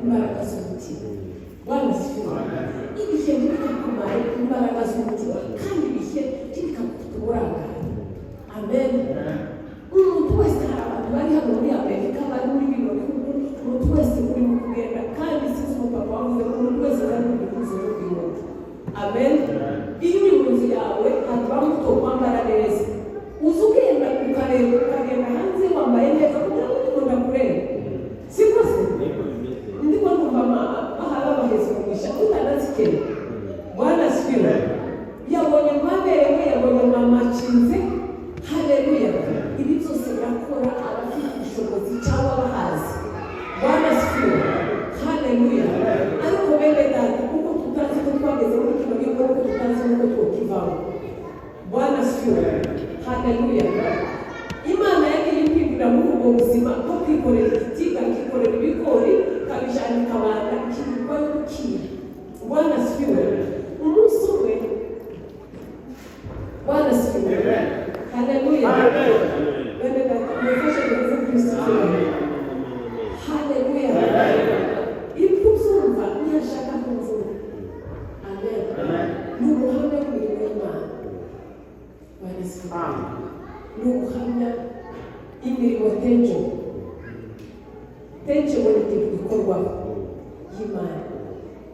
Imbaraga z'umutima. Bwana asifiwe. Ibihe ntibikakumare imbaraga z'umutima, kandi ibihe ntibikagutuma urangara. Amen. Umuntu wese, hari abantu bari hano muri Amerika, bari muri bino bihugu, umuntu wese uri mu kugenda, kandi sinzi umupapa wavuze ngo umuntu wese ari mu gihugu n'ubwiyunge. Amen. Iyo uri mu nzu yawe hari bamwe utokwambara neza, uza ugenda ukareba, ukagenda hanze wambaye neza kugira ngo umuntu akurebe, siko se? Ndiko numva bahaba baheze umugisha utanazikene. Bwana asifiwe. Yabonye mwaberewe, yabonye mwamacinze. Haleluya. Ibi byose birakora abafite ubushobozi cyangwa abahazi. Bwana asifiwe. Haleluya. Ariko bene data, kuko tutazi ko twageze muri kino gihugu, kuko tutazi n'uko twokivamo. Bwana asifiwe. Haleluya. Imana yagiye impindurira muri ubwo buzima bwo kwikorera igiti, nkikorera ibigori, nkabijyana ikabanda, ikirirwa yo gukira. Bwana asifiwe. Umunsi umwe, Bwana asifiwe. Haleluya. Bene data, mufashe duheze Kristo icyubahiro. Haleluya. Ibyo uzumva ntiyashaka kumvuga. Amen. Ni ubuhamya bw'imirimo y'Imana. Bwana asifiwe. Ni ubuhamya imirimo tangible. Tangible ni ikintu gikorwaho y'Imana.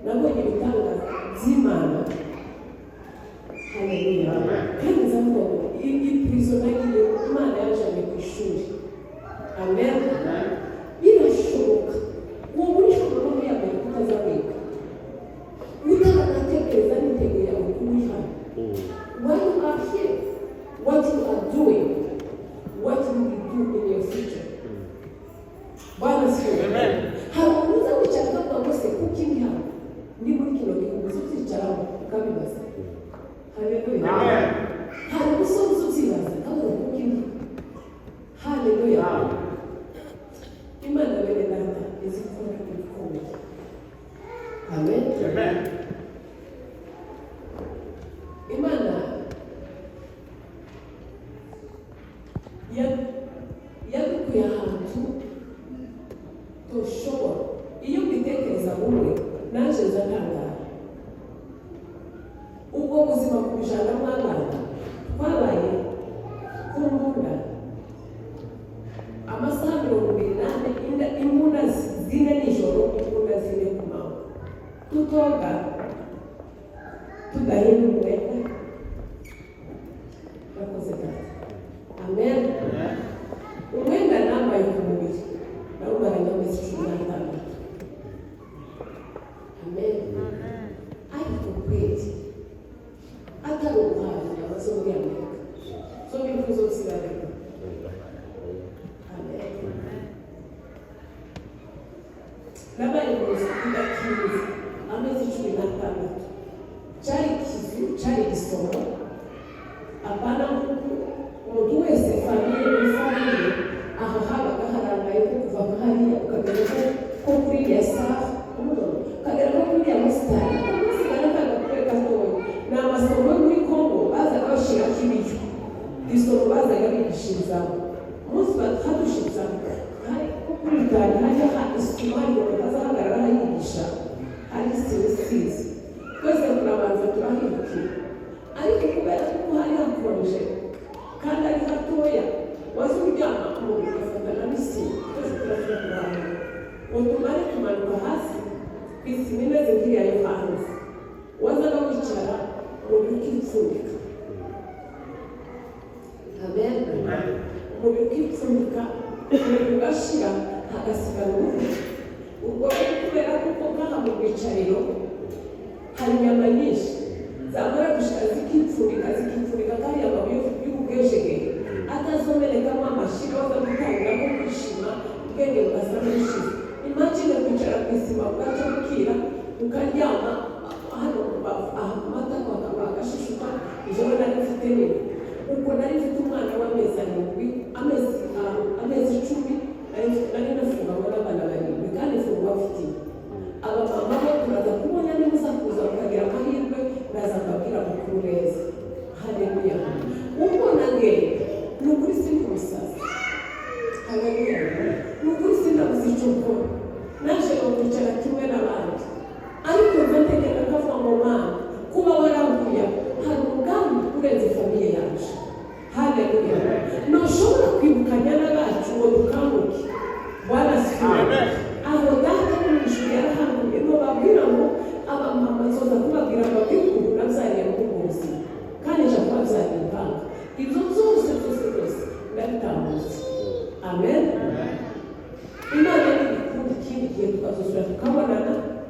Nabonye ibitangaza by'Imana. Haleluya. Kandi nzavuga ngo iyi prison nagiye, Imana yanjanye ku ishuri. Amen. Birashoboka uwo muri hano no muri Amerika utazawiga, utanatekereza n'intego yawe kuba uri hano. Why you are here, what you are doing, what you will do in your future. Bwana asifiwe. Hari umuntu uza wicara akavuga ngo: "Se kuki ndi hano, ndi muri kino gihugu?" Uza ubyicaraho ukabibaza. Haleluya. Hari umusore uza ubyibaza akavuga: "Kuki ndi?" Haleluya. Imana, bene data, izi gukora ibikomeye. Amen. Imana yadukuye ahantu tushobora. Iyo mbitekereza bumwe, naje nza ntangara ubwo buzima kubijana mw'abana twabaye ku mbunda amasaha 24, imbunda 4 nijoro, imbunda 4 ku manywa, tutoga, tudahindura umwenda. Urakoze data. Amen. Umwenda nambaye ku mubiri nawumaranye amezi 16. Amen. Ariko kweli atari uguhaza inyama zo muri Amerika zo bintu zo zibareka. Amen. Nabaye mu nzu idakinze amezi 16. Cyari ikizu, cyari igisoro, apana nk'uku umuntu wese famille muri famille. Aha habaga harangaye ko kuva nka hariya ukagera ko kuri iriya saha, ukagera ko kuri iriya musitari, ukamusigara kagakure gatoya. Ni amasomo yo muri Kongo bazaga bashyiraho ibiryo, isomo bazaga bigishirizamo. Umunsi bahadushitsa hari ko kuri ritari hajya ha isima, ariko batazahagarara hayigisha, hari isima isize. Twese turabanza turahindukira, ariko kubera ko hari hakonje kandi ari hatoya, waza uryama umubiri ugafatana n'isima. Twese turasubira turahanga ngo tumare tumanuka hasi ku isima imeze nk'iriya yo hanze, wazaga wicara umubiri ukipfundika. Amen. Umubiri ukipfundika, umubiri ugashira, hagasigara uruhu. Urwo rero kubera kuko nk'aha mu rwicariro hari inyama nyinshi, zamara gushika zikipfundika, zikipfundika kariya mabuye y'ububwejege atazomenekamo amashira, waza gutangira nko kwishima, ubwenge bugasa n'ubushize. Imagine kwicara ku isima, bwaca bukira, ukaryama hano mu mbavu, aha ku matako hakaba agashishuka. Ijoro nari mfite nini, ubwo nari mfite umwana w'amezi 7, amezi 10. Nari nafunganywe n'abana barindwi, kandi mfungwa mfitiye abamama bo. Turaza kubona nimuza kuza mukagira amahirwe, ndaza mbabwira amakuru neza. Haleluya. Ubwo nagenda, ni ukuri sindi umusazi. Haleluya. Ni ukuri sinabuze icyo nkora, naje ngo kwicara.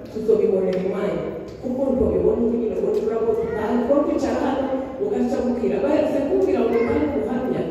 Tuzobibonera umwanya, kuko ntobibona ubu nyine ngo turabo tutahe ko kwicara hano ugaca bukira. Baherutse kumbwira ngo utange ubuhamya,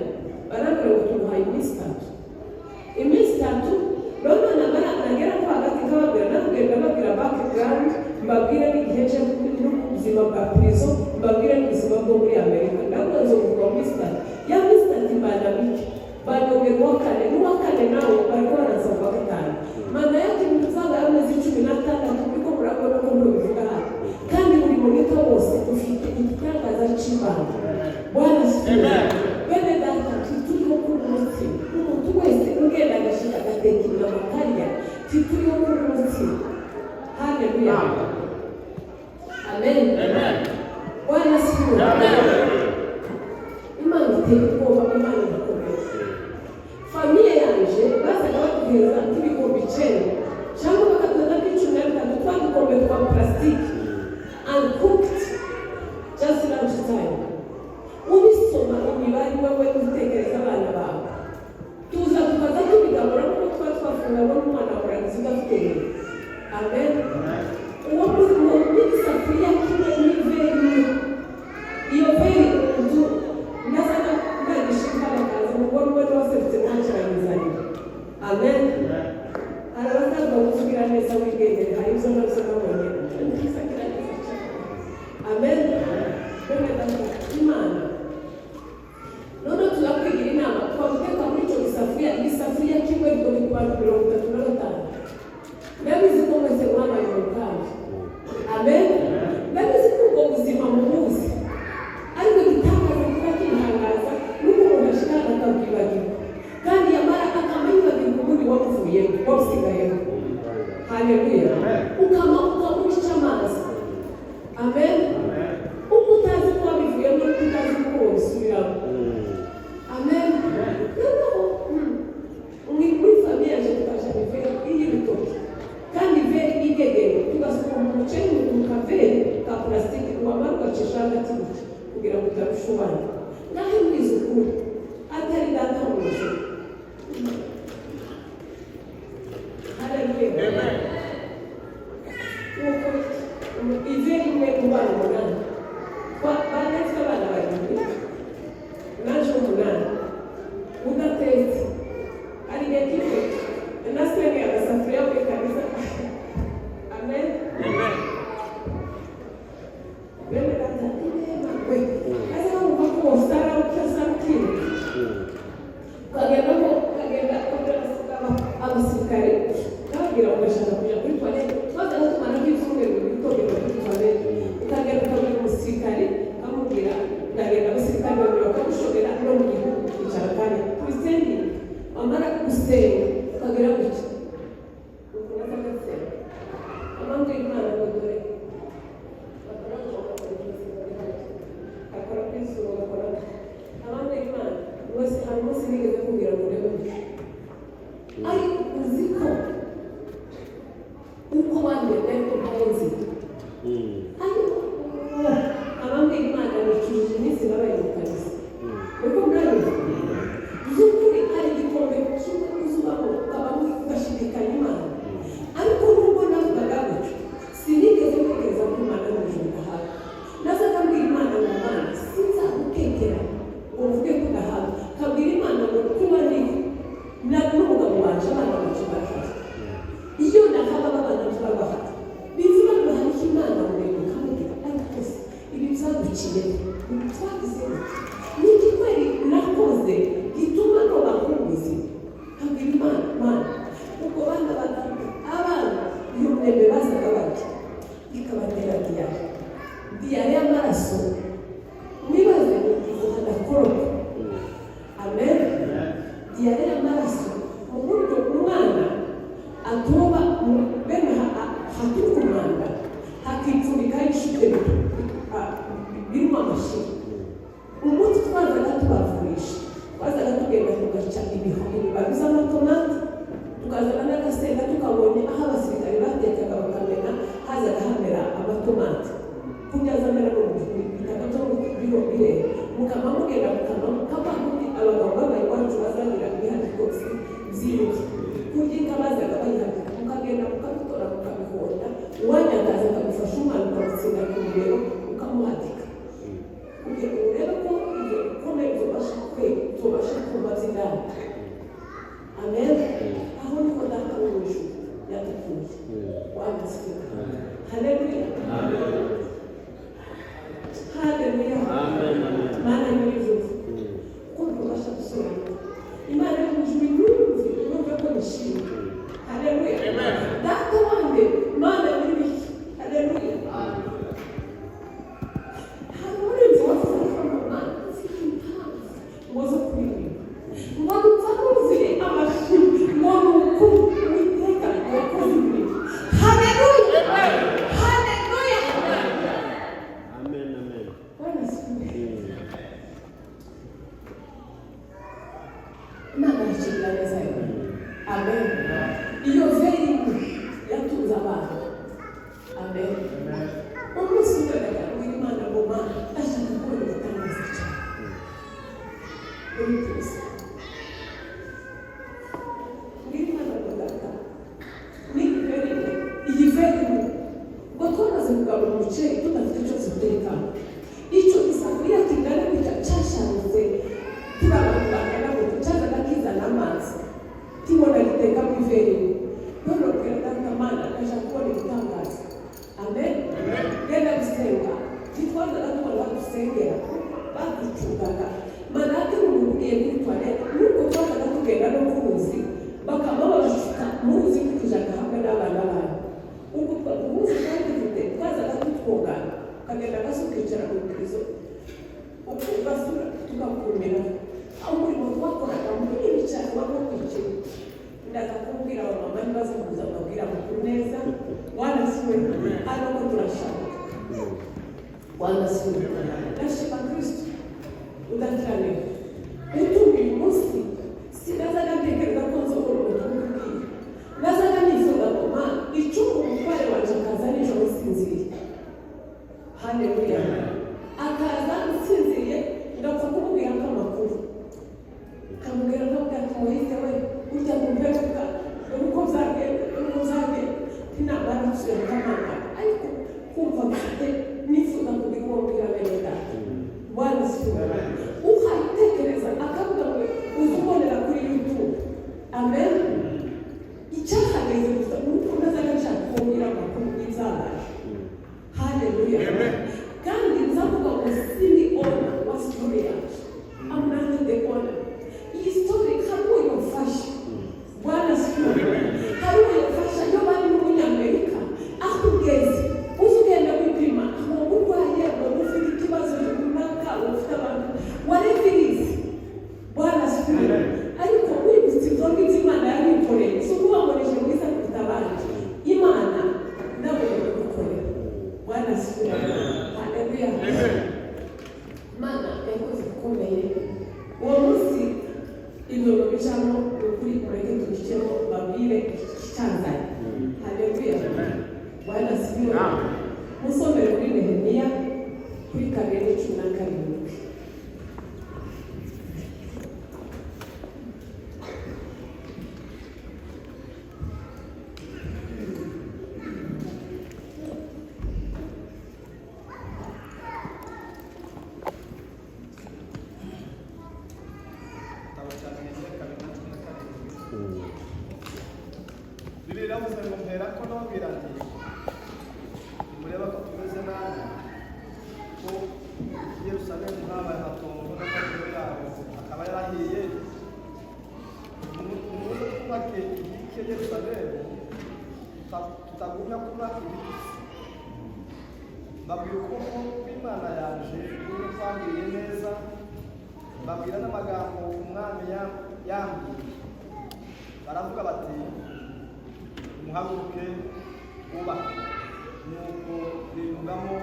barambwira ngo tumuhaye iminsi 3, iminsi 3. None namara nagera ko hagati nkababwira, nababwira, ndababwira background, mbabwire n'igihe cyo n'ubuzima bwa prison, mbabwire n'ubuzima bwo muri Amerika. Ndavuga nzovuga mu minsi 3. Ya minsi 3 imbana mike, banyongera uwa kane, n'uwa kane nawo bariko baraza kuwa gatanu. Mana yake, muzanga y'amezi 16. Uriko murabona ko ntubivuga hano, kandi buri munota wose ufite igitangaza c'Imana. Bwana asifiwe. Bene data, tituriho kuri umutsima. Umuntu wese ugenda agashika agateka inyama akarya, tituriho kuri umutsima. Haleluya, amen. Bwana asifiwe. Imana iteye ubwoba, Imana irakomeye. Famille yanje bazaga baduheza nk'ibikombe 9 cyangwa bakaduheza nk'13, twa dukombe twa plastique, uncooked, just lunch time. Ubisoma imibare wewe, utekereza abana bawe, tuza tukaza tubigabura kuko tuba twafunganywe n'umwana warangiza udafite nyina. Amen. Uwo n'igisafuriya kimwe n'i verre imwe. Iyo verre inzu nazaga nagishika, bakaza umugore umwe waserutse mwakiranizanira. Amen. Hari abasaza bakugira neza, wigendere. Hari ibyo nabyo nabonye ntisagira neza cyane. Amen. Bene data, Imana none tuzakwigira inama, twaguteka muri icyo gisafuriya, igisafuriya kimwe, ariko ni ku bantu 35. Ndabizi ko mwese mwabaye mu nkambi. Amen. Ndabizi ko ubwo buzima mubuzi, ariko igitangaza kiba kintangaza nuko umuntu ashika akabwibagirwa, kandi yamara akaba yibagirwa ubundi wamuvuyemo, wabusigayemo. Haleluya. Ukama ukamuca amazi. Amen. Uko utazi ko wabivuyemo nuko utazi ko wabisubiramo. Amen. Noneho muri famille yaje tukaja i verre y'ibitoki, kandi verre igegeye, tugasuka mu muceri mu ka verre ka plastique, wamara ugacisha hagati gutya kugira ngo utarushubana. Ngaho mbwiza ukuri, atari data mu ijuru. Haleluya. Nuko i verre imwe mu bana 8, bane, mfite abana barindwi naje umunani, udatetse. Hari igihe kimwe nasengeye agasafuriya muri kanisa. Amen. Bene data, inema we aza wumva ko usara ukasarukira, ukagenda ko ukagenda abasirikare nababwira ngo bashaka kujya kuri toilette. Twazaga tumara nk'ibyumweru 2 tugenda kuri toilette. Ukagenda ukabwira umusirikare, ukamubwira ndagenda, abasirikare babiri bakagushorera no mu gihugu, ukicara kanya tubisenge. Wamara gusenga ukagera gutya, uko nazaga nsenga amambwira Imana ngo dore bakora, akora kuri zuba, bakora abambwira Imana wese. Hari umunsi nigeze kumbwira ngo urebe gutya, ariko uzi ko uko bambwira ariko ntawe nzi, ariko abambwira Imana nicujije iminsi nabaye mu kanisa. Niko murabizi, by'ukuri hari igikombe kimwe uzubamo ukaba ugashidikanya Imana. Ariko nubwo navugaga gutyo, sinigeze ntekereza ko Imana yo mu ijuru idahabwa. Nazaga mbwira Imana ngo Mana, sinzagukekera ngo mvuge ko udahabwa. Kabwira Imana ngo kuba ndiho n'umugabo wanje, abana bacu barahari, iyo nahaba abana tuba bahari, bivuga ngo hari icyo Imana muremure. Kamubwira ariko se ibi byaduciye, ibi twagize gute, ni iki kweri nakoze gituma noba nk'ubuzima? Kabwira Imana, Mana, ubwo bana badata, abana iyo murembe bazaga barya ikabatera diyare, diyare y'amaraso. Mwibaze ngo hadakoroka. Amen. Diyare y'amaraso mu buryo umwana atoba bene haturuka umwanda, hakipfundikaho ibishute birimo amashiga. Umuti twazaga tubavurisha, twazaga tugenda tugaca ibibabi z'amatomati, tukazana n'agasenda tukabonye aho abasirikare batekaga bakamena, hazaga hamera amatomati kubyaza amera no mu bita. Bwana asifiwe. Haleluya, haleluya. Mana nyir'ijuru, kuko ntubasha gusobanura, Imana yo mu ijuru yumve, yumve ko nishimye. Haleluya. Data wanjye, Mana nyir'ibihe, haleluya. Hari umurinzi wavuze ngo Mana, mfite impamvu ngo zo kuririmba, ngo nupfa nuzuye amashimwe, ngo ni ukuri Uwiteka wakoze ibintu. Haleluya, haleluya. Amen, amen. Bwana asifiwe. Imana yashimira neza yo. Amen. Iyo veri yatunze abantu. Amen. Umunsi umwe ndagambira Imana ngo Mana, ndashaka kubona igitangaza cyawe muri byose. Mbwira Imana ngo Data, ni veri, iyi veri ngo twamaze kugabura umuceri tudafite icyo dutekamo, icyo gisafuriya kingana gutya cyasharutse, turi abantu bangana gutya, cyazaga kizana amazi, tibona giteka mu iveri. None ubwira Data, Mana, ndashaka kubona ibitangaza. Amen. Genda gusenga, ntitwazaga tubona badusengera, baducungaga. Mana, ati umuntu ugiye kuri toilette, nuko twazaga tugenda no ku ruzi, bakaba babasuka mu ruzi, tukijaga hamwe n'abana banyu. Ubwo ubuzi twari dufite, twazaga tutwogana, ukagenda gasi ukicara mu bipirizo, ugasura tugakumira. Umurimo twakoraga munini cyane wari uwo kwikina. Ndaza kubwira abamama nibaza kuza mbabwira amakuru neza. Wanasiwe ariko turashaka. Wanasiwe. Ndashima Kristo udakiranirwa utumva. Uyu munsi sinazaga ntekereza ko nzobora ubutumwa ubwira. Nazaga nifuza ngo Mana icunga umutware wanjye, akaza nijoro nsinziriye. Haleluya. Akaza nsinziriye, ngapfa kumubwira ko amakuru, kamubwira, nkamubwira ati: "Moyize we, burya ngo mperuka, dore uko byagenda, dore uko byagenda." Tinamara gusubira mukamanga, ariko kumva mfite nifuza kugira uwo mbwira bene Data. Bwana asifiwe. Uhayitekereza akavuga ngo uza ubonera kuri YouTube. Amen. Icyahageze gusa ni uko nazaga nshaka kumbwira amakuru y'ibyabaye. Haleluya. Kandi nzavuga ngo sindi owner wa story yacu. I'm not the owner. Iyi story hari uwo yofasha. Bwana asifiwe. Hari uwo yofasha. Iyo bari n'umunyamerika, aho ugeze uza ugenda wipima aho urwaye, wowe ufite ikibazo runaka, wowe ufite abantu whatever it is. Bwana asifiwe. Ariko wibutse ibyo ngibyo Imana yabikoreye, si ukuvuga ngo nije mwiza kuruta abandi. Imana nawe yabikorera. Bwana asifiwe. Haleluya. Imana yakoze ibikomeye uwo munsi. Ibyo bijamo ni ukuri, mureke tubishyemo, babwire icyanzanye. Haleluya. Bwana asifiwe. Musomere muri Nehemiya kuri 2:17. Igitabo cya Nehemiya 2:17. Bibiliya iravuze ngo: "Mpera ko nababwira nti: nimureba ko tumeze nabi, ko i Yerusalemu habaye amatongo n'amarembo yaho akaba yarahiye, nimuze twubake inkike Yerusalemu, tutagumya kuba ibitutsi. Mbabwira ukuboko kw'Imana yanje n'uko kwangiriye neza, mbabwira n'amagambo umwami yambwiye. Baravuga bati: nimuhaguruke twubake. Nuko biyungamo,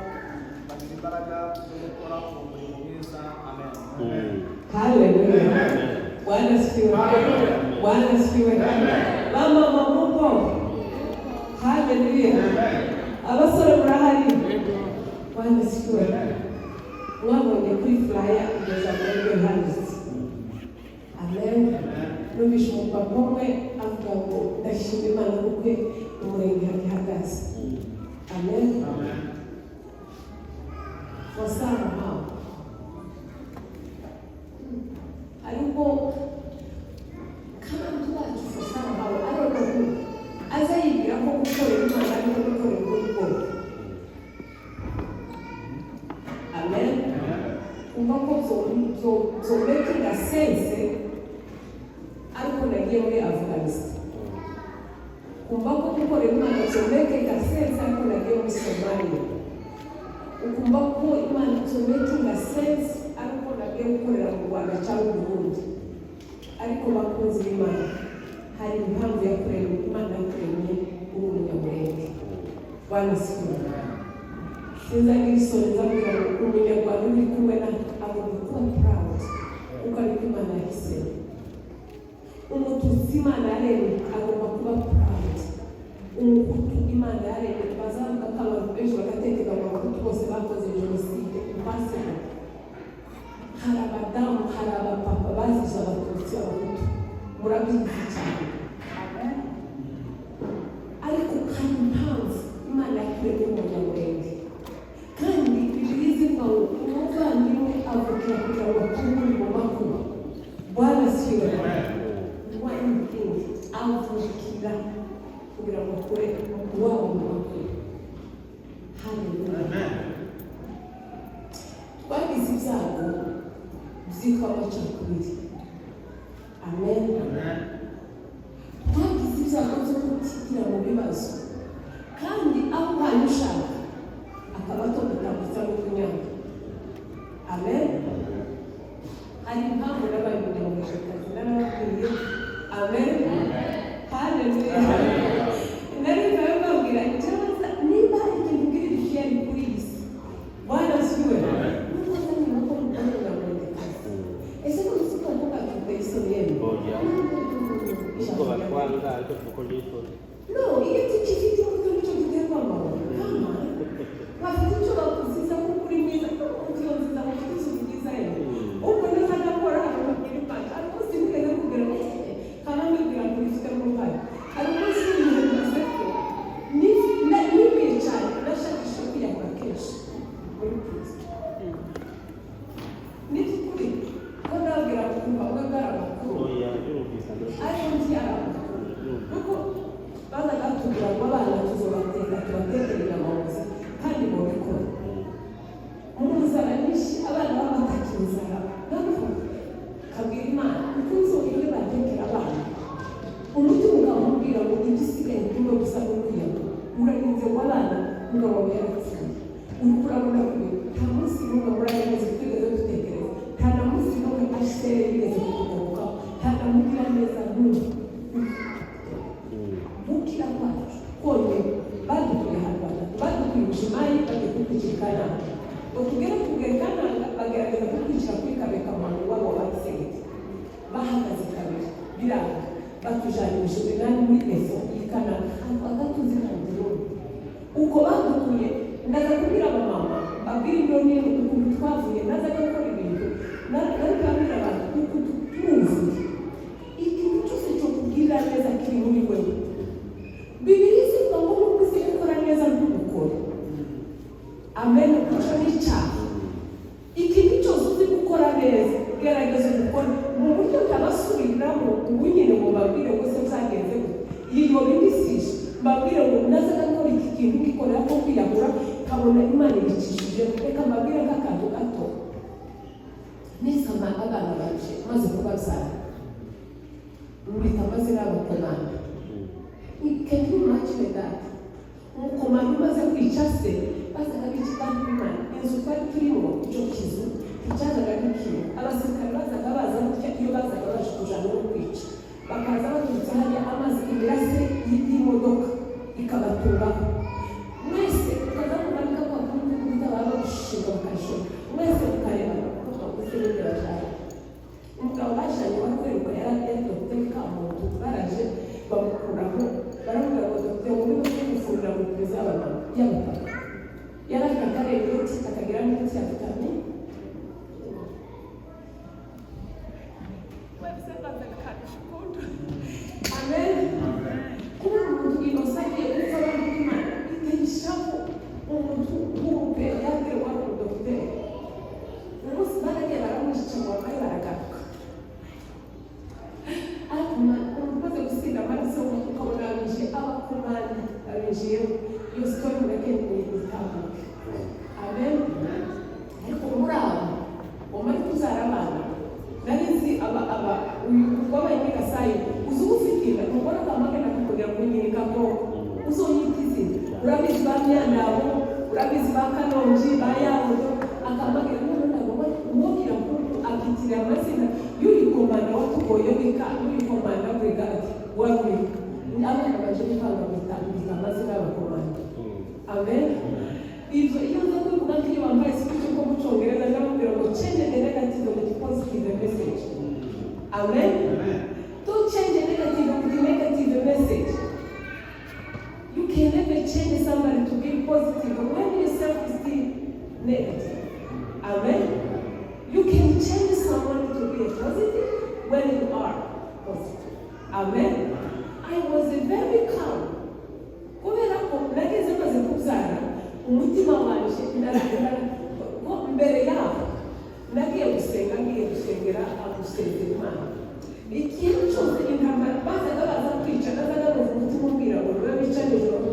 bagira imbaraga zo gukora uwo murimo mwiza. Amen." Haleluya. Bwana asifiwe. Bwana asifiwe. Mama mamuko. Haleluya. Abasore murahari? Bwana asifiwe. Mwabonye kuri flyer kugeza muri handitse. Amen. Numvise umupapa umwe avuga ngo: "Ndashima Imana kuko umurenge ihagaze." Amen. For somehow ariko kandi wacu for somehow, I don't know who, aza yibwira ko gukorera Imana ariko sense ariko nagiye muri Afghanistan, ukumva ko gukorera Imana byomakinga sense ariko nagiye muri Somalia, ukumva ko Imana byomakinga sense ariko nagiye gukorera mu Rwanda cyangwa i Burundi. Ariko bakunzi b'Imana, hari impamvu yakuremye. Imana yakuremye uri Umunyamurenge. Bwana asifiwe. Sinzagira isoni nzabwira ngo Umunyarwanda uri kumwe natwe agomba kuba proud kuko ariko Imana yahisemo. Umututsi Imana yaremye agomba kuba proud. Umuhutu Imana yaremye, bazavuga ko abantu benshi bagatekereza ngo Abahutu bose bakoze jenoside. Impossible. Hari abadamu, hari abapapa bazize Abatutsi, Abahutu, murabizi cyane. Ariko hari impamvu Imana yakuremye Umunyamurenge. Kandi Bibiliya ivuga ngo umuvandimwe avukira kugira ngo akure mu makuba. Bwana asifiwe. One thing, avukira kugira ngo akure wabo mu makuba. Haleluya. Twagize ibyago byitwa amacakubiri. Amen. Twagize ibyago byo kutigira mu bibazo, kandi aho ubaye ushaka akaba atogutambutsa no kunyanga. Amen. Hari impamvu nabaye Umunyamurengekazi, narababwiye. Amen, haleluya. Nari mbaye mbabwira ikibazo, niba hari ikintu ugirira ishyari kuri iyi si, Bwana asifiwe, nuko niba ko mukora Umunyamurengekazi. Ese ko uzi ko mvuga biteye isoni yemwe? Oya. Kuko batwanga, ariko kuko n'isoni. No, igiti gifite imbuto nicyo giterwa amabuye. Kama bafite icyo bakuziza kuko uri mwiza, kuko iyo nziza ufite isuku nziza yewe. Ubwo neza ndakora hano nkabwira Imana. Hari umunsi nigeze kubwira ngo kama mbibwira ngo bifitemo uruhare. Hari umunsi w'ibintu ko nibwiye cyane, nashakisha kwiyahura kenshi muri prison. Ni by'ukuri ko nabwira kumva we bwari amakuru. Oya, birumvikana. Ariko ntiyari amakuru kuko bazaga batubwira ngo abana tuzobateka, tubatekere inyama gusa, kandi mubikora mu nzara nyinshi, abana baba bataka inzara. Noneho kabwira Imana uko nzongere batekera abana, umutima ukamubwira ngo ibyo usigaye kumwe gusa no kwiyahura. Urarinze ngo abana, umugabo wawe yarapfuye, uriko urabona kure, nta munsi n'umwe muri ayo mezi twigeze dutekereza, nta na munsi n'umwe ashere yigeze kukugobokaho, nta na mugiraneza n'umwe. Gukira kwacu konyine badukuye ahantu hatatu. Badukuye Bujimayi, bagiye kutwicira i Kananga. Ngo tugere kugera i Kananga, bagerageza kutwicira kuri Kabeka muntu wabo bagisengeye, bahagaze kabiri biranga, batujana Bujimayi muri efo y'i Kananga ahantu batatuzi nta n'umwe. Uko badukuye, ndaza kubwira abamama, mbabwira ibyo nini ukuntu twavuye. Nazaga gukora ibintu nari kubabwira abantu ukuntu turuzuye. Ikintu cyose cyo kubwira neza kiri muri wewe. Bibiliya ivuga ngo nubwo uzi gukora neza ntugukore. Amen. Kuco ni icyaha. Ikintu cyose uzi gukora neza, gerageza ugukore mu buryo ntabasubiriramo ubu nyine ngo mbabwire ngo se byagenze gute. Iyi yoba indisishe, mbabwire ngo nazaga gukora iki kintu ngikorera ko kwiyahura, nkabona Imana ibicishije. Reka mbabwire nk'akantu gato. Nisama abana banje, maze kubabyara, mbita amazina y'abakomanda. Can you imagine that? Umukomando umaze kwica se, bazaga bica abantu b'Imana. Inzu twari turimo, icyo kizu nticyazaga n'ikintu. Abasirikare bazaga baza gutya, iyo bazaga baje kujana no kwica, bakaza baturutse hariya, amazi, imirasire y'imodoka ikabatungaho mwese, ukaza mumanika kwa kundi kuko baba bagushinga bakayishora mwese mukareba ko twaguze n'ibyo bashaka. Umugabo bashanye bakwerwa yari dogiteri Kamuntu, baraje bamukuraho, baramubwira ngo dogiteri ngo niba gufurira mu perezida y'abamama y'abapapa, yari afite akarengeti akagira n'imiti ya vitamine. Amen. Kubona umuntu innocent agiye gupfa, abantu b'Imana, biteye ishavu. Umuntu w'umupédiatre wari umudogiteri, umunsi baragiye baramwica ngo bamare baragaruka. Ariko umuntu umaze gusinda amaraso, ukabona binjiye abakomanda babinjiyemo. Iyo story mureke itambuke. Amen. Ariko muri abo umara kubyara abana, nari nzi. Munyandabo, urabizi, ba Kalonji, ba Yahodo, akambabwira none ntabwo umubwira nk'uku akitira amazina y'uyu komanda watugoye wika, y'uyu komanda brigade wari uriho. Abana baje gutanga bita amazina y'abakomanda. Amen. Ibyo iyo nza kubivuga nk'iyo wambaye speech ko mu Cyongereza, ndamubwira ngo "Change the negative with positive message." Amen. Don't change the negative with the negative message. You can never change somebody to be positive when yourself is still negative. Amen. You can change someone to be positive when you are positive. Amen. I was very calm kubera ko nageze maze kubyara, umutima wanje ko mbere yaho nagiye gusenga, ngiye gusengera, gusengera Imana. Ikintu cyose, intambara bazaga baza kwica, nazaga numva umutima umbwira ngo niba bica nijoro,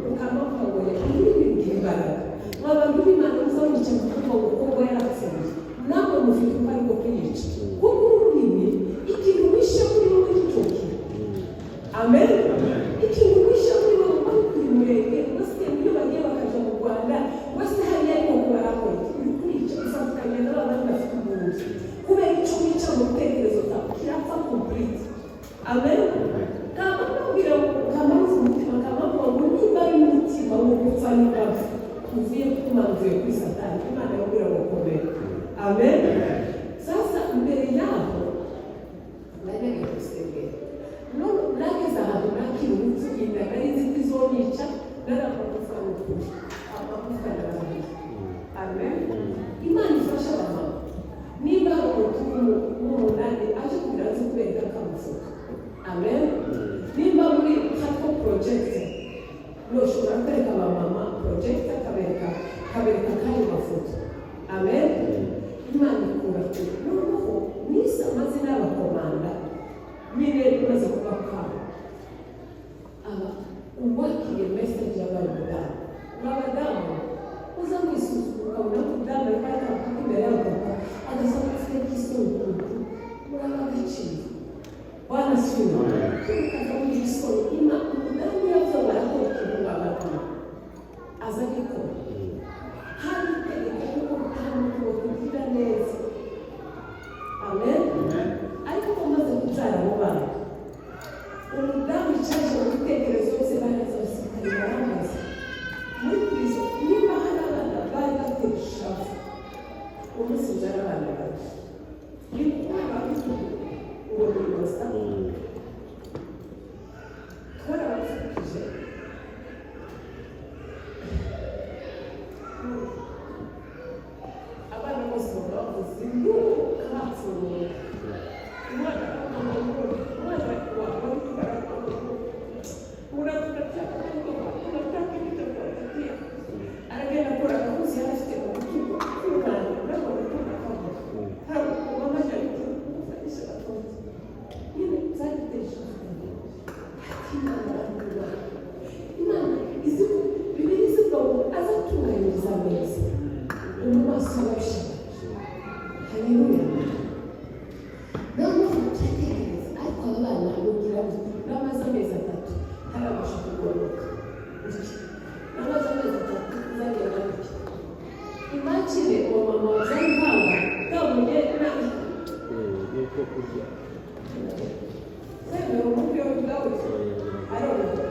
ukamavuga ngo ururimi rugira imbaraga. Mwa bantu b'Imana, muza mwica mukavuga ngo Kongo yarapfuye, namwe mufite uruhare rwo kuyica, kuko ururimi, ikintu wishe muri wowe nicyo kintu. Amen. Ikintu wishe muri wowe, uri kuri murenge wese, iyo bagiye bakaja mu Rwanda wese hariya, ariko barakora iki? Uri kurica, ufatikanya n'aba bandi bafite ubuntu, kubera icyo wica mu bitekerezo byawe kirapfa complete. Amen. Kama nabwira ngo kama ruzi umutima, kama mvuga ngo niba ari umutima wo gupfa, niba uvuye ku Mana, uvuye kuri Satani, Imana yabwira ngo komera. Amen. Sasa mbere yaho nari nagiye gusengera, none nageze ahantu nakira urupfu, inda nari nzi ko izonyica, nari amagufa n'ukuri, amagufa narabahiye. Amen. Imana ifasha abamama. Niba hari umuntu w'umunani aje kugira azi kubereka akamufoto. Amen. Nimba muri hariho project, ntushobora kwereka abamama project, akabereka k'ayo mafoto. Amen. Imana ikura kure. Noneho nise amazina y'abakomanda nyine, imaze kuba kabo aba uwakiriye message yabaye umudamu. Abadamu uza mwisuzuma, ukabona ko umudamu ariko aratambuka imbere y'abapapa, agasa n'ufite nk'isoni ukuntu muraba agaciro. Bwana asifiwe. Tukaza mu isoni ima umudamu yavuze ngo arakora ikintu, ngo abadamu aza agikora. Hari itegeko kuko nta muntu wakugira neza. Amen. Ariko umaze kubyara abo bana, umudamu icaje mu bitekerezo byose, baraza abasirikare barambaza muri prison niba hari abana bari batera ishavu. Umunsi mbyara abana babiri, ni umwana w'igitugu ngo ni inosa, twarabapfukije. Abana bose baba bavuze induru, kabapfuye. Umwana umwana wawe aragenda akora agahuzi yari afite mu bitugu k'umwana, ntabwo gukunda akavuga, ntabwo mama ariko gufatisha abatonzi nyine byari biteye ishavu. Ati Imana arambwira, Imana izi ko Bibiliya izivuga ngo azatunganyiriza ameza mu maso y'ababisha. Haleluya. Noneho turatekereza, ariko aba bana rugira n'amaze amezi 3 ntarabasha kugororoka gutya, n'amaze amezi 3 nzagenda gutya. Imagine uwo mama wabyaye impanga kabonye na N'ibyo kurya. Semera umubiri we ubwawe aroroha,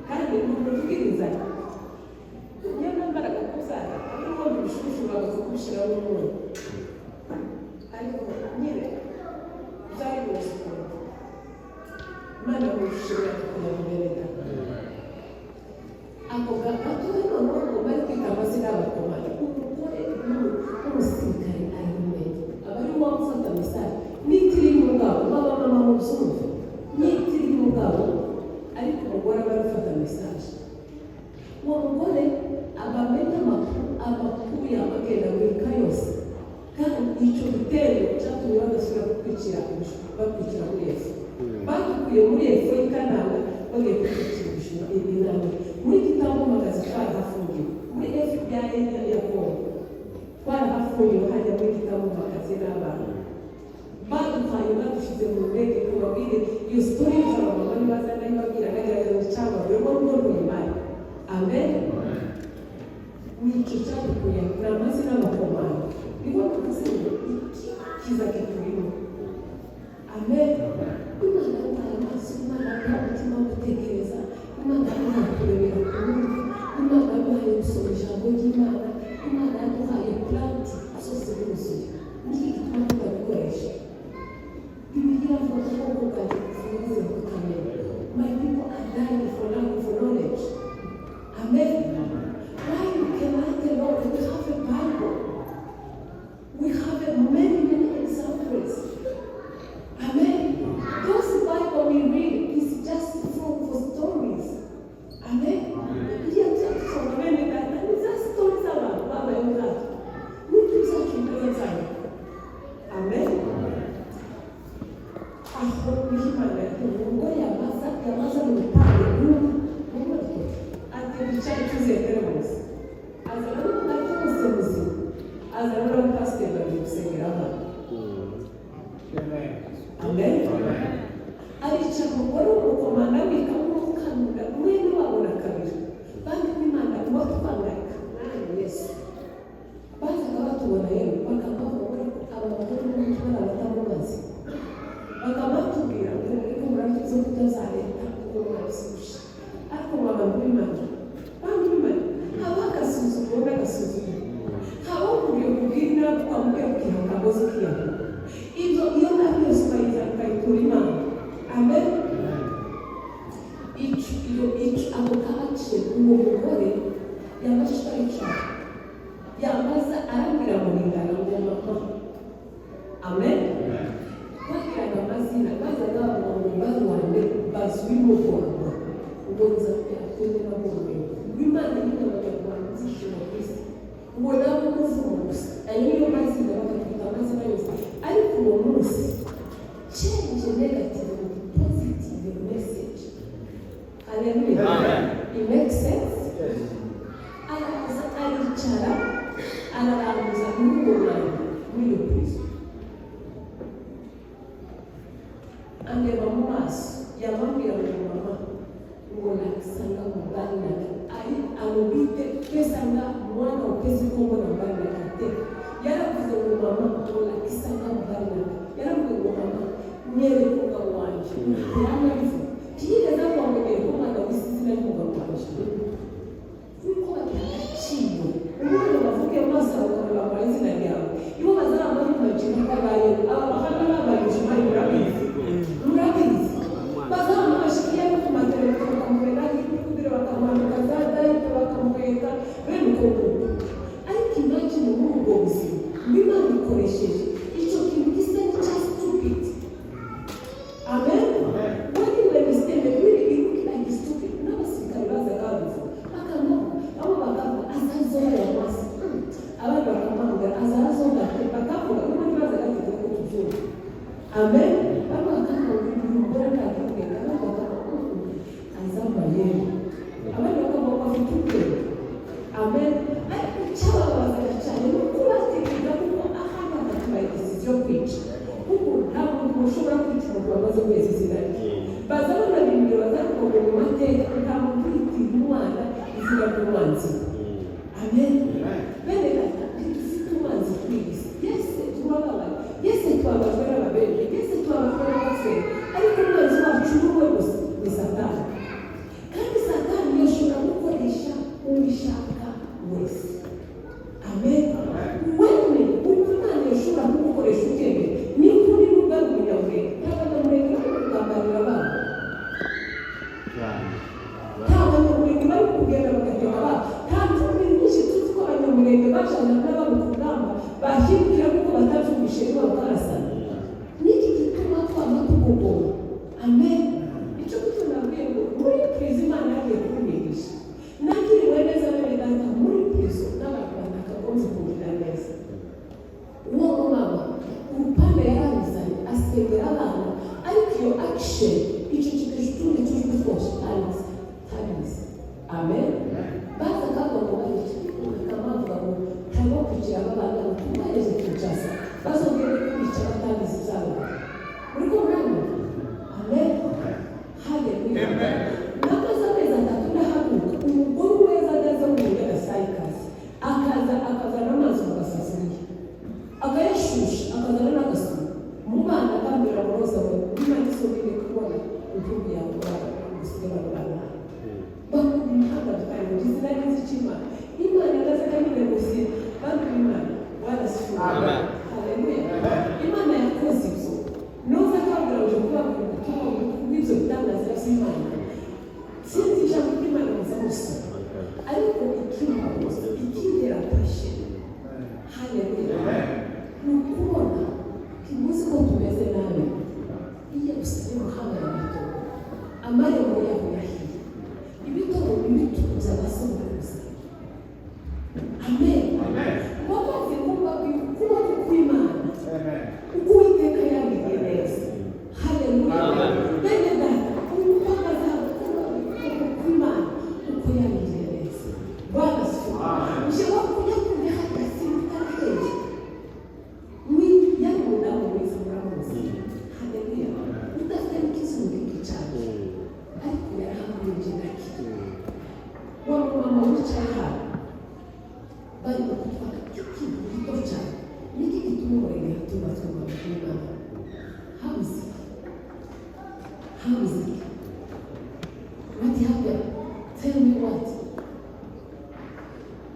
kandi ni umuntu ugira inzara. Iyo namaraga kubyara, n'ubundi ibishushu bagaza kubishyiramo umunyu, ariko nyine byari bimeze ukuntu Imana yamushimira kuyamubereka ako gatoya. Noneho ngo bari kwita amazina y'abakomanda, umugore w'umusirikare arabimenya, aba ari we ufata message n'itiri y'umugabo. Baba mama mubyumve, n'itiri y'umugabo, ariko umugore aba ari ufata message. Uwo mugore aba amenya amakuru, amakuru yabagenda amerika yose. Kandi icyo gitero cyatumye badasubira kukwicira, bakwicira muri efu, badukuye muri efu y'i Kananga, bagiye kutwicira ibijumba inama muri Gitambumagazi. Twarahafungiwe muri FBI ya Kongo, twarahafungiwe hajya muri Gitambumagazi n'abana baduhaye, badushyize mu ndege. Kubabwire iyo story y'abamama nibaza nayibabwira, nagerageza cyangwa Vraiment ngo imana. Amen. Nicyo cyadukuye ni amazina y'abakomando. Nibo tuvuze ngo iki kiza kiturimo. Amen. Imana yaduhaye amaso, Imana yaduhaye umutima wo gutekereza, Imana yaduhaye kurebera ku wundi, Imana yaduhaye gusoma ijambo ry'Imana, Imana yaduhaye planti zose biruzuye. Niki gituma tutabikoresha? Bibiliya ivuga ko ubwoko bwanjye bupfuye kutamenya. My people are dying for lack of knowledge. Amen. Why you cannot alone? We have a Bible. We have many, many examples. Amen. Those Bible we read is just for stories. Amen. Bibiliya tuyasoma, bene data, ni za stories z'abantu babayeho nkatwe. N'ibyo byacu nibyo byanyu. Amen. Aho niho Imana yatumye umugore yamaza mu rupangu n'umutwe ati: "Wicare tuzekere bose." Azana n'umugati wose muzima, azana n'abapasiteri babiri gusengera abana. Amen. Aricara, umugore w'umukomanda abika nk'umukanura mwene wabo na kabiri. Bantu b'Imana, tuba twangayika mwami Yesu. Bazaga batubona yewe bakabavuga ko aba bagore n'umuco bari abatamubazi, bakaba batubwira ngo muriko murarya ibyo kurya za leta, ngo mwabisubije. Ariko mu bantu b'Imana, bantu b'Imana, haba agasuzuguro n'agasuzuguro, haba ukubwiye kubwira inabi, ukamubwira ukiha akagozi ukiyahura. Ibyo iyo nabi yose ukayizana ukayitura Imana. Amen. Ico iyo ico ako ka action, uwo mugore yamashije aricara, yamaze arambwira ngo ningana ngo mama. Amen. Bagiraga amazina, bazaga bavuga ngo barwande bazwi mu Rwanda, ngo Nzambe atende nabonye ngo Imana nyine Abanyarwanda izishima ku isi, ngo nabo umuvumo gusa. Ayo niyo mazina bakatwita, amazina yose. Ariko uwo munsi change negative with positive message. Hallelujah. It makes sense. Araza aricara, araranguza muri uwo mwanya muri iyo prison, andeba mu maso, yamambwira ngo: "Mama," ngo nakisanga mobali nanga ari alobi te, pesanga mwana opesi nkombo na mobali nanga te. Yaravuze ngo: "Mama," ngo lakisanga mobali nanga. Yaravuze ngo: "Mama, nyereka umugabo wanje." Yanabivuga, ntiyigeze avuga ngo nyereka umwana w'isi izina ry'umugabo wanje, kuko bagira agaciro. Umwana bavuge maso ukareba kwa izina ryawe, ibo bazamamaje ko abayeho. Aba bahanga bambaye ibishumari, murabizi, murabizi, bazamumashikiye no ku matereto, bakamuhera nk'ipudire, bakamwambika za diaper, bakamuheka bene uko nguko. Ariko imagine muri ubwo buzima Imana ikoresheje icyo kintu gisa n'icya stupid. Amen. When you understand it, really it look like stupid. N'abasirikare bazaga babivuga, bakamuvuga, bamwe bakavuga azazoba ya mwasi, abandi bakamuhamagara azazoba te, bakavuga n'ubundi bazaga bategeka ko tubyumva. Amen. Bamwe bakavuga ngo uyu mugore ntagira ubwenge, abandi bakavuga azambaye, abandi bakavuga ngo afite ubwenge. Amen. Ariko icyababazaga cyane ni uko batekereza kuko ahandi hagatubaye decision yo kwica, kuko nta muntu ushobora kwica umuntu wamaze kweza izina rye. Baza banabibwira, bazavuga ngo mu mateka nta muntu uhitira umwana izina ry'umwanzi. Amen. Bene data, ntidufite umwanzi kuri iyi si. Yese turababaye, yese tubabajwe n'ababembe, yese tubabajwe n'abapfere, ariko umwanzi wacu ni umwe gusa, ni Satani. Kandi Satani yashobora gukoresha ubishaka wese. Amen. Wewe uko Imana ishobora kugukoresha ubyemeye, ni kuri nubwo ari umunyamurenge. Nta banyamurenge bari kugambanira abana. Cyane. Nta banyamurenge bari kugenda bagateka abana. Nta ncumbi nyinshi tuzi ko abanyamurenge bajana n'ababo ku rugamba, bahindukira kuko batabyumvishe niba bakarasana. Niki gituma twama tugogoma? Amen. Icyo gituma nabwiye ngo muri prison Imana yagiye kubigisha. Nagiriwe neza, bene data, muri prison n'abantu batakagombye kugira neza. Uwo mumama urupande yararuzanye asengera abana, ariko iyo action icecekesha utundi tujwi twose tabizi, tabizi. Amen. Baza kavuga ngo bayica, bakamavuga ngo ntabwo kwicara aba bana ngo tubahereze Kinshasa, bazongere kubica. Gusiga abantu bana bakunda imihanda tukayimugira izina neza cy'Imana. Imana iraza kandi negosiye bantu b'Imana. Bwana asifiwe. Amen. Haleluya. Imana yakoze ibyo nuza akabwira ngo kubabwira ubutumwa bw'ibyo bitangaza by'Imana. Sinzi ijambo ry'Imana muza musoma, ariko ikimbabuza, ikintera passion, haleluya, ni ukubona ntimuzi ko tumeze nabi. Iyo Yerusalemu habaye amatongo, amarembo yaho yahiye, ibitoro bituza abasogokuruza. Amen. Wamaze kumva ukuboko kw'Imana, uko Uwiteka yabiriye neza. Haleluya. Amen. Bene data, ukwamaza ukuboko kw'Imana uko yabiriye neza. Bwana asifiwe. Jewe kujya kujya hagati mutarakeye ni yari umudamu mwiza, muramuzi. Haleluya. Udafite n'ikizungu cyane, ariko yarahaguye gake. Wa mama wicaye hano, barimo kutwaka ikintu gito cyane. Niki gituma umurenge hatubatswe mu Imana? Habuze iki? Habuze iki? What happened? Tell me what.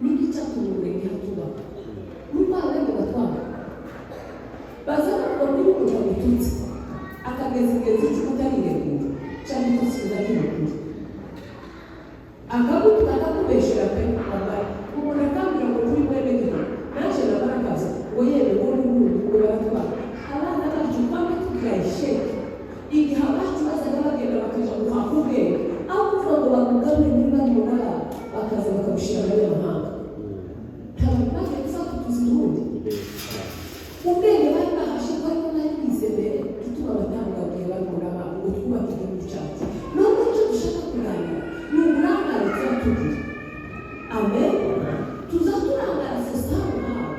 Niki cyatumye umurenge hatubaka? Nuko abandi batwanga baza bavuga ko iyo umuntu agututse akageza ingenzi icumi utariregura, cyangwa itutsi kidakimukura, akagutuka, akakubeshera pe, wambaye umuntu akambwira ngo turi mwene gihugu naje nabarakaza ngo yewe ngo n'ubundi ngo baratwara abana bacu. Twame tugira isheke igihe abacu bazaga bagenda bakaja guhaha ubwenge, aho kuvuga ngo bamugarure muri barumuna babo, bakaza bakabushyira abanyamahanga. Ntabwo bagiye kuzatutuza ubundi ubwenge bari bahashe ko ariko bari bize mbere gituma batangabwiye barumuna babo ngo twubake igihugu cyacu. Nubwo icyo dushaka kuganira ni uburangare tuba tugira. Amen. Tuza turangara somehow.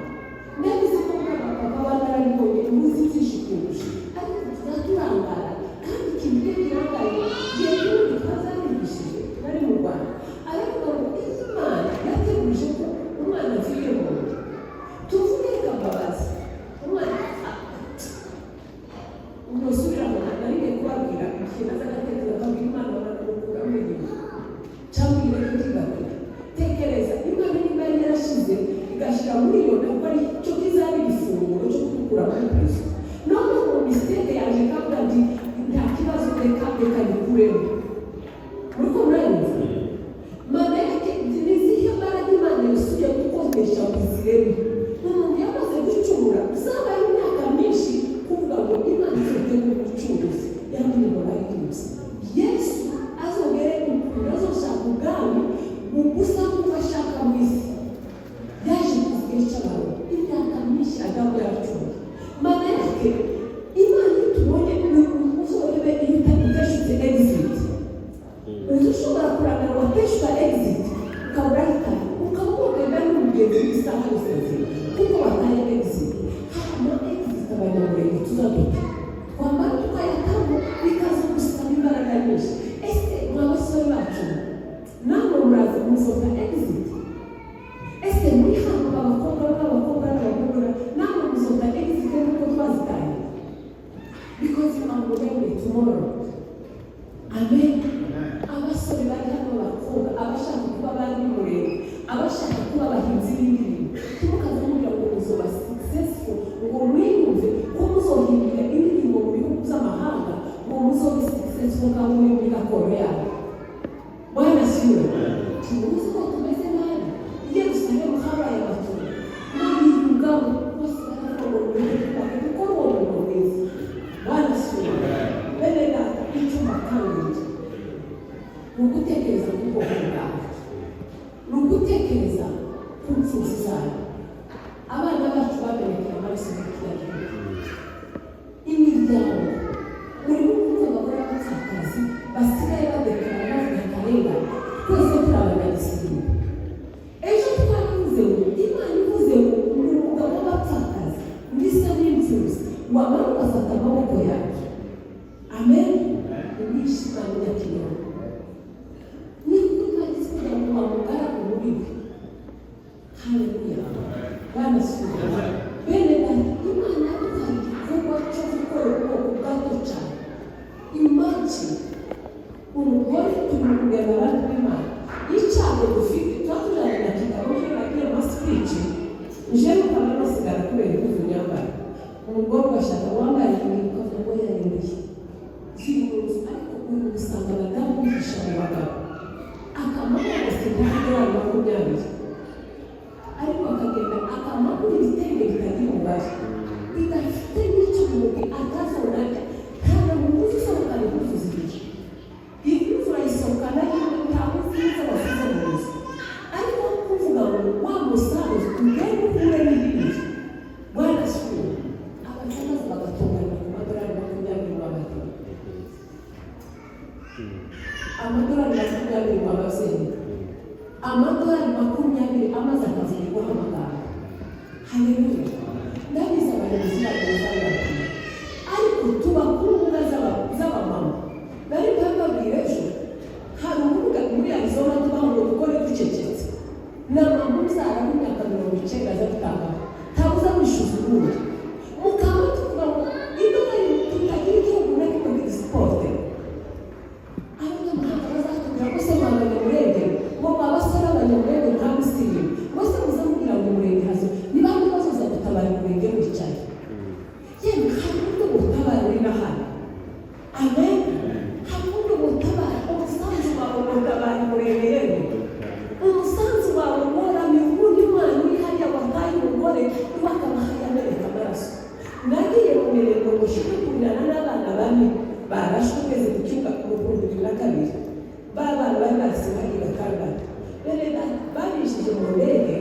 Ndabizi ko muri abapapa banararibonye, muzi byinshi kurusha, ariko tuza turangara. Kandi ikintu iyo kirangaye, igihe kimwe twazanigishije bari mu Rwanda, aravuga ngo iyo Imana yateguje ko umwana avuye mu nda, tuvuge reka mbabazi, umwana ntusubiramo. Nariye kubabwira igihe naza gatekereza akabwira Imana baranamukura inyuma cyangwa ireke ryigakura. Tekereza Imana niba yari yarashize igashyira muri iyo ntabwo ari cyo kizaba igifunguro cyo kudukura muri prison. None ubu mistake yaje kavuga ati nta kibazo, reka reka nikuremo. Muri ko muranyumva? Mana yake, ni izihe mbaraga Imana yusuye gukoresha ngo izireme? Umuntu yamaze gucumura, uzabaye imyaka myinshi kuvuga ngo Imana izotegura ubucuruzi yandirimbo bayituzi, Yesu azongere ukuntu azoshaka ubwami bugusa nk'uko ashaka mu isi. Yaje kuvuga icy'abantu imyaka myinshi Adamu yaracumuye. Mana yake, Imana iyo tubonye, uzorebe iyo utashutse exit, uzi ushobora kurangara wateshuka exit, ukaba urahitana, ukaba wogenda n'umugenzi w'isaha yose nzima kuko wataye exit. Hari ama exit abanyamurenge tuzaduta, twamara tukayatamo bikaza gusaba imbaraga nyinshi. Ese mwa basore bacu, namwe muraza muzota exit? Ese muri hano abakobwa n'abakobwa n'abahungu, namwe muzota exit nk'uko twazitaye? Because you are going tomorrow. Amen. Abasore bari hano, abakobwa, abashaka kuba bari murenge, abashaka kuba abahinzi b'indirimbo, ntimukaze mubwira ngo muzoba successful, ngo mwiyumve ko muzohindura indirimbo mu bihugu by'amahanga, ngo muzobe successful nk'aho muri muri gakondo yabo. Bwana asifiwe. Tuzi ko tumeze nabi. I Yerusalemu habaye abaturo n'abiyungamo bose baravuga ngo nimureke twubake dukore uwo murimo mwiza. Bwana asifiwe. Bene data, icyo mbakangurira ni ugutekereza ku bwoko bwawe, ni ugutekereza ku mfubyi zawe. Abana bacu bamenekeye amaraso muri kiriya gihugu. Imiryango urimo kumva, abagore b'abapfakazi basigaye badekara bavuga akarengane. Twese turi abanyagisirimu. Ejo twaravuze ngo Imana ivuze ngo uri umugabo w'abapfakazi ndetse n'imfubyi, wamara ugafata amaboko yawe. Amen. Umwishe Imana nyakinyoma ni ukuri bagize kugira ngo bamugaragu muri we. Haleluya. Bwana asifiwe. Bene data, Imana yaduhaye igikorwa cyo gukorera ubwoko. Turi mu kugenda, abantu b'Imana. Icyago dufite, tuba tujyanye na kigabo cyo nagiye ma speech, njewe ukaba nasigara kubera impuzu nyambara. Umugore ugashaka wambaye ibintu ukavuga ngo yarindiye ziri mu nzu, ariko uyu usanga abadamu bihisha mu bagabo, akamara agasiga amadolari 20, ariko akagenda akamagura ibitenge bitagira umubare, bidafite n'icyo umubiri atazabona. Ntabwo muguzi usohokana impuzu zibiri, impuzu urayisohokana yewe ntabwo uzi neza wasize mu nzu. Ariko kuvuga ngo wa musanzu ugende uhure n'ibindi, Bwana asifiwe. Abasaza bagatungana ku madolari 20 mu bato, amadolari 20 mu babyeyi, amadolari 20 amaze akavugirwaho amagambo. Haleluya! Ndabizi abayobozi bacu bazabibabwira, ariko tuba ku mbuga z'abamama. Nari mbabwira ejo, hari urubuga muri Arizona tubaho ngo dukore ducecetse. Na mama ubyara w'imyaka 90 aza gutangaho, ntabuza wishyuza ubundi mukaba tuvuga ngo idolari tutagira igihugu na kimwe kidisipote. Abanyamahanga bazatubwira ko se mwa Banyamurenge, ngo mwa basore b'Abanyamurenge, nta musirimu bose muza mubwira ngo Umurenge hazo ni bande bazoza gutabara Umurenge wicaye? Yemwe, hari uburyo butabara uri na hano. Amen. Hari uburyo butabara. Umusanzu wawe gutabara Umurenge, yemwe, umusanzu wawe woramye ubundi mwana uri hariya wataye umugore iwe akabaha yameneka amaraso. Nagiye mu mirenge ngo nshike kurirana n'abana bane barashwe ugeze ku cyumba mu 2002. Ba bana bari barasigaye batandatu, bene babishije mu ndege.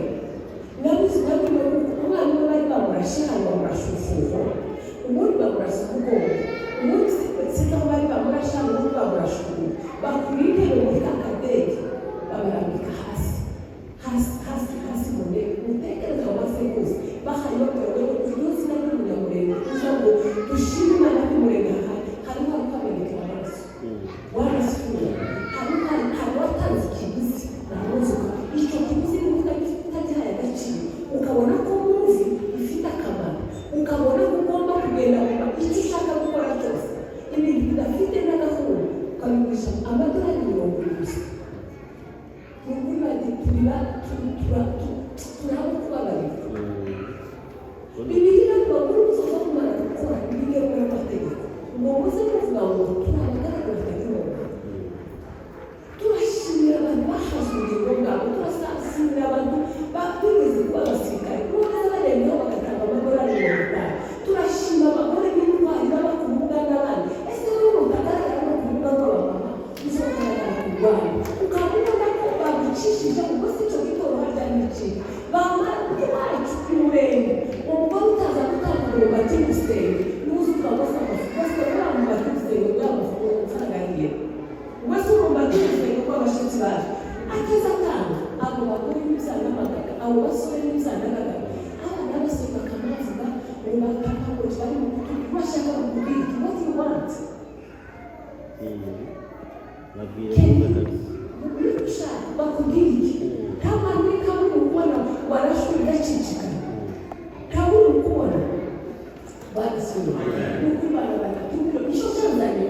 Nabuze, nabwiwe yuko umwana umwe bari bamurashe hano, bamurashe urufuho, ubundi bamurasa umugongo, ubundi sinzi aho bari bamurashe hano, ubundi bamurashe ukuguru. Bakura intebe muri ka kadege, babarambika hasi, hasi, hasi, hasi mu ndege. Mutekereze aho basekuza bahari babwira ngo iryo zina ry'Umunyamurenge uza ngo dushime Imana ko Umurenge ahari harimo hari amaraso warasuye, harimo hari watanze ikiguzi namuzuka. Icyo kiguzi niba utagihaye agaciro, ukabona ko muzi ifite akamaro, ukabona ko ugomba kugenda mu icyo ushaka gukora cyose, ibintu bidafite n'agahunda ukabigurisha amadolari 70 gusa, ni ukuri bati turaba kubabarira. Bibiliya iravuga ngo muzoza kumara gukora ibigenwe n'amategeko, ngo muze muvuga ngo turi abagaragu batagira umumaro. Turashimira abantu bahaze ubugingo bwabo, turashimira abantu bigeze kuba abasirikare baza barengaho bagatanga amadolari 50. Turashima abagore b'intwari baba ku rubuga n'abandi. Ese wowe utagaragara no ku rubuga rw'abamama, uzogaragara ku rwanda ukaba ubona ko bagucishije ubwo si icyo gitoro harya n'ikindi bamara iwacu Umurenge? Umugore utaza gutanga umwumbati gusenga, niba uzi ukaba wese amafu wese uriya mwumbati gusenga, uriya mafaranga yagiye wese umwumbati gusenga rw'abashyitsi baje ateze atanga. Abo bagore n'ibyana n'amagana, abo basore n'ibyana n'amagana, abana b'abasore bakamavuga ngo bataka ngo bari mu kutu bashaka bakubwira iki? What you want? Babwire neza kabisa. Niba ushaka bakubwira iki? Nta mwana uri kamwe uri kubona warashwe gacicikana, ntawe uri kubona barasuye. Ni ukuri bana baratubwira icyo cyanzanye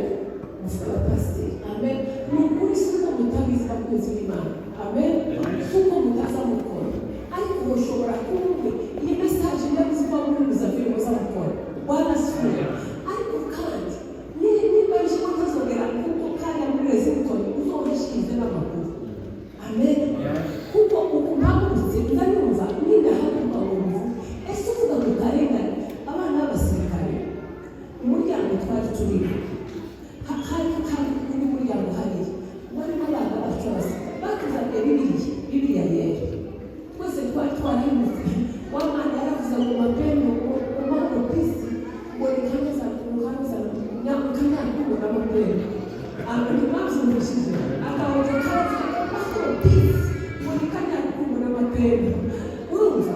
muvuga abapasiteri. Amen. Ni ukuri, si uko mutabizi, bakunzi b'Imana. Amen. Si uko mutaza mukora, ariko ushobora kuba iyi message ndabizi ko muri muzavire muzamukora. Bwana asifiwe. Ariko kandi niba ejo ntazongera kuko kandi muri Lexington uzongashikirize n'amakuru. Amen. Kuko uku mpagurutse ndanyumva nindahaguruka ngo mvuge, ese uvuga ku karengane abana b'abasirikare, umuryango twari turimo hari undi muryango hariya warimo abana bacu b'abasirikare batuzaniye Bibiliya, Bibiliya yera. Twese twari twarahindutse. Wa mwana yaravuze ngo mapendo, ngo mahoro peace, ngo nikaneza mukaneza nyamukanyarukundo n'amapendo. Ntibabyumvishije akabona karavuga mahoro peace, ngo nikanyarukundo n'amapendo. Urumva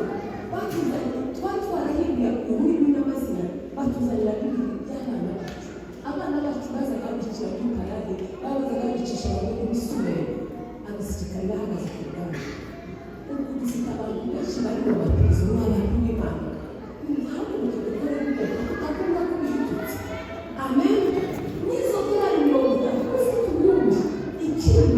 batuzaniye, twari twarahinduye ururimi n'amazina, batuzanira Bibiliya y'abana bacu. Abana bacu bazaga bicira kuri parade, babazaga bicisha bamwe imisumero, abasirikare bahagaze ku rugamba. Ubu dufite abantu benshi bari mu maperezida n'abantu b'Imana. Nimuhaguruke dukore gukora tutagomba kubihindutse. Amen. N'izo dolari 30 ufite ubundi ikindi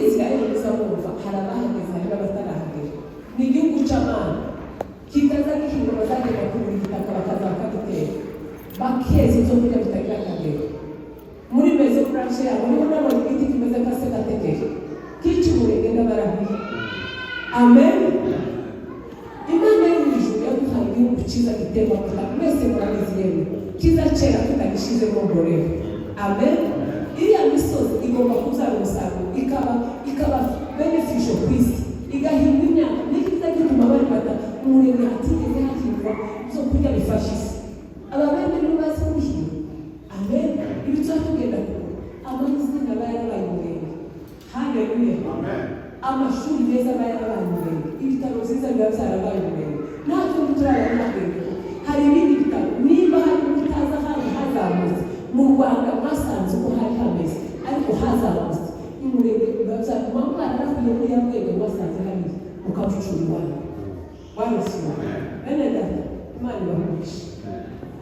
Israel muza mwumva, hari abahageze, hari n'abatarahagera. Ni igihugu c'amana kitaza gihinga, bazagenda kugura igitaka, bakaza bakagitera, bakeza ibyo kurya bitagira akagero. Muri Maison Blanche yabo niho nabonye igiti kimeze nka sekategere kica umurenge n'abarahiye. Amen. Imana yo mu ijuru yaduhaye igihugu cyiza gitemba amata, mwese murabizi yemwe, kiza cyera tutagishizemo mborera. Amen. Iriya misozi igomba kubyara umusaruro, ikaba beneficial ku isi, igahingwa imyaka. Nicyo kiza gituma bari bata umurenge hatigeze hahingwa ibyo kurya bifasha isi. Ababembe nibo bazi kubihinga. Amen. Ibi tuba tugenda kugura amazina aba yarabaye umurenge. Haleluya. Amashuri meza aba yarabaye umurenge, ibitaro byiza biba byarabaye umurenge. Natwe turi abanyabwenge, hari ibindi bitaro, nimba hari utazi ahandi hazamutse mu Rwanda, mwasanze uko hari hameze ariko hazamutse umurenge, biba byatuma mwararakuye muri ya bwenge mwasanze hariya, mukabucura iwanyu. Bwana asifiwe. Bene data, Imana ibahe.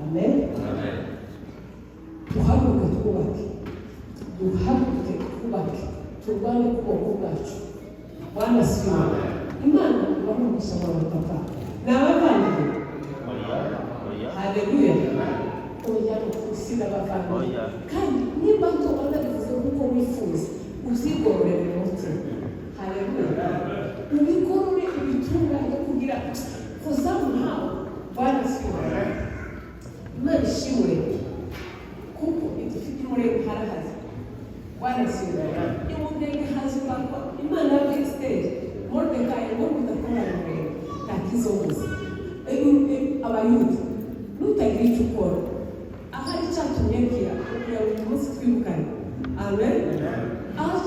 Amen. Duhaguruke twubake, duhaguruke twubake, turwane ubwoko bwacu. Bwana asifiwe. Imana ibahe umugisha wawe papa. Ni abavandimwe. Haleluya. Oya, sinabavandimwe. Oya. Kandi nimba tubona bivuze kuko wifuza, uzigororere mu mutima. Haleluya. Ubigorore, ubitunganye kugira for somehow. Bwana asifiwe. Imana ishimwe kuko idufite umurenge harahari. Bwana asifiwe. Imurenge hazubakwa. Imana yabwiye Esiteri, Moridekayi ngo mudakora umurenge nta kizobuza Abayuda nutagira icyo ukora ahari cyatumye mbwira kugira ngo uyu munsi twibukane. Amen. Aho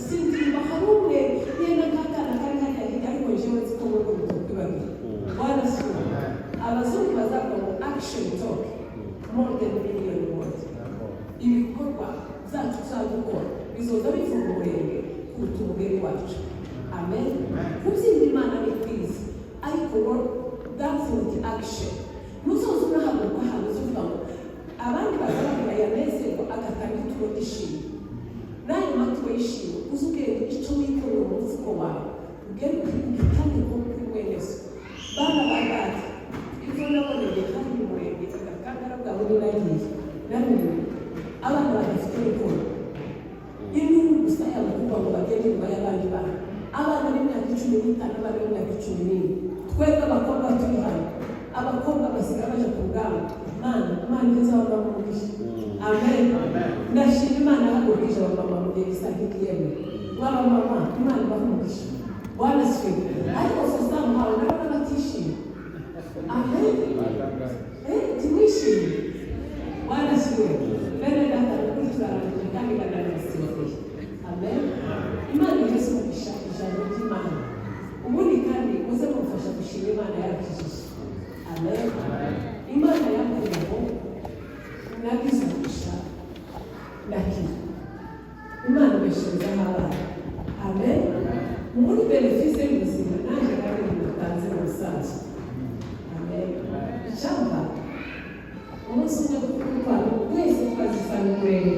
sinzimba hari umwe yenda nk'akana kari hariya hirya, ariko jewe nzi ko mwebwe mutokwibagira. Bwana asifiwe. Abazungu bazavuga ngo "Action talk more than million words." Ibikorwa byacu tuzagukora bizoza bivuga umurenge kuruta umugeni wacu. Amen. Kubyinira Imana ni kwiza, ariko dance with action. Nuzoza urahaguruka ahantu uzuvuga ngo abandi bazabagira yanezerwa, agatanga ituro ry'ishimwe n'ayo maturo y'ishimwe, uzi ugenda icyo wikorera mu mufuko wawe, ugende ugitange nko kuri mwene so. Bana ba data, ibyo naboneye hano mu murenge agakangara bwawe niragiye narumiwe. Abana badafite mikoro, induru gusa yabo kuvuga ngo bagende inyuma y'abandi bana, abana b'imyaka 15, abana b'imyaka 14. Twebwe abakobwa turi hano, abakobwa basigaye baja ku rugamba. Mana, Imana igeze abamama umugisha. Amen. Ndashima Imana yahagurukije abamama mu gihe gisa nk'ikiyeme. Wabamama, Imana ibaha umugisha. Bwana asifiwe. Ariko for somehow ndabona batishimye. Amen. Tumwishimye. Bwana asifiwe. Bene data, ukuri turarangije kandi ndanabasezeye. Amen. Imana iheze umugisha ijambo ry'Imana. Ubundi kandi muze mumfasha gushima Imana yarakijije. Amen. Imana yakuye ngo nagize umugisha, ndakira. Imana ibesherezaho abana. Amen. Muri bénéfice y'ubuzima nanjye kandi natanze mu busanzwe. Amen. Cyangwa umunsi umwe twari twese twazisanga umurenge,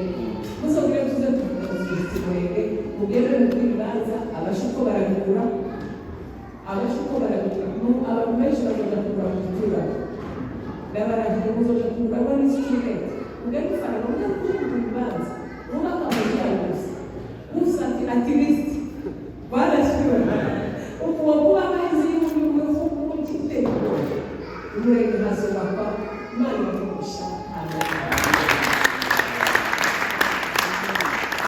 muzongere tuze tuzifite umurenge, mugende mu ibibanza abasha uko barabigura, abasha uko barabigura. Abantu benshi bazoja kugura mu giturage, ndabarahiye, muzoja kugura ngo n'izikirete, mugende ifaranga, mugende kugura ibibanza, mwubake amazu yanyu gusa gusa ati at least. Bwana asifiwe. Ukuba kuba amezi y'umuntu mu gitego umurenge hazubakwa. Imana ibahe. Amen.